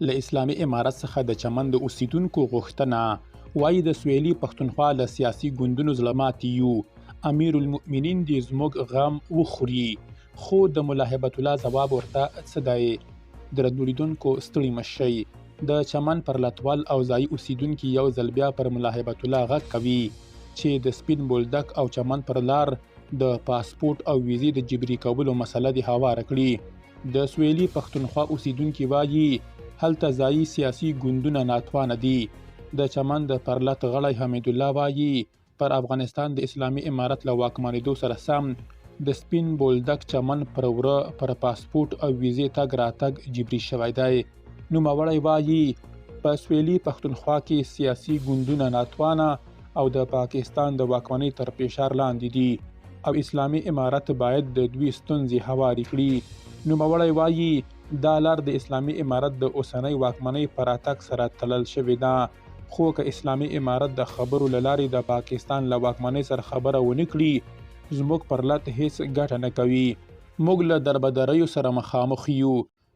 له اسلامي امارت څخه د چمن د اوسیدونکو غوښتنه، وایي د سویلي پښتونخوا له سیاسي ګوندونو زړه ماتي یو، امیرالمؤمنین دې زموږ غم وخوري. خو د ملا هبت الله ځواب ورته څه دی؟ درنو لیدونکو ستړي مه شئ. د چمن پرلتوال او ځایي اوسیدونکي یو ځل بیا پر ملا هبت الله غږ کوي چې د سپین بولدک او چمن پر لار د پاسپورټ او ویزې د جبري کولو مسله دې هواره کړي. د سویلي پښتونخوا اوسیدونکي وايي، هلته ځایي سیاسي ګوندونه ناتوانه دي. د چمن د پرلت غړی حمیدالله وايي، پر افغانستان د اسلامي امارت له واکمنېدو سره سم د سپین بولدک چمن پر وره پر پاسپورټ او ویزې تګ راتګ جبري شوی دی. نوموړی وايي، په سویلي پښتونخوا کې سیاسي ګوندونه ناتوانه او د پاکستان د واکمنۍ تر فشار لاندې دي او اسلامي امارت باید د دوی ستونزې هوارې کړي. نوموړی وايي، دا لار د اسلامي امارت د اوسنۍ واکمنۍ په راتګ سره تړل شوې ده، خو که اسلامي امارت د خبرو له لارې د پاکستان له واکمنۍ سره خبره ونه کړي، زموږ پرلت هېڅ ګټه نه کوي. موږ له دربدریو سره مخامخ یو.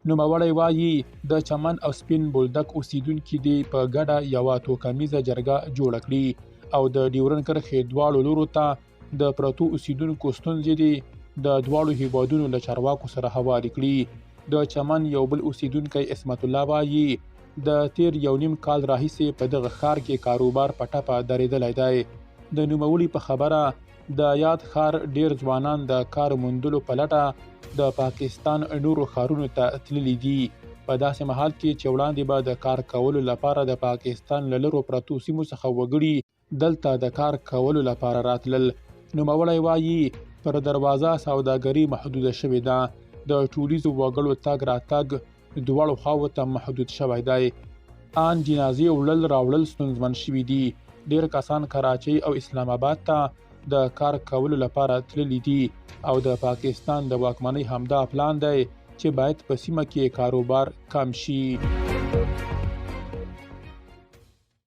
نوموړی وايي، د چمن او سپین بولدک اوسېدونکي دې په ګډه یوه توکمیزه جرګه جوړه کړي او د ډیورنډ کرښې دواړو لورو ته د پرتو اوسېدونکو ستونزې دې د دواړو هېوادونو له چارواکو سره هوارې کړي. د چمن یو بل اوسېدونکی عصمت الله وايي، د تېر یو نیم کال راهیسې په دغه ښار کې کاروبار په ټپه درېدلی دی. د نوموړي په خبره، د یاد ښار ډېر ځوانان د کار موندلو په لټه د پاکستان نورو ښارونو ته تللي دي. په داسې مهال کې چې وړاندې به د کار کولو لپاره د پاکستان له لرو پرتو سیمو څخه وګړي دلته د کار کولو لپاره راتلل. نوموړی وايي، پر دروازه سوداګري محدوده شوې ده، د ټولیزو وګړو تګ راتګ دواړو خواوو ته محدود شوی دی. آن جنازې وړل راوړل ستونزمن شوي دي. ډېر کسان کراچۍ او اسلام آباد ته د کار کولو لپاره تللي دي او د پاکستان د واکمنۍ همدا پلان دی چې باید په سیمه کې کاروبار کم شي.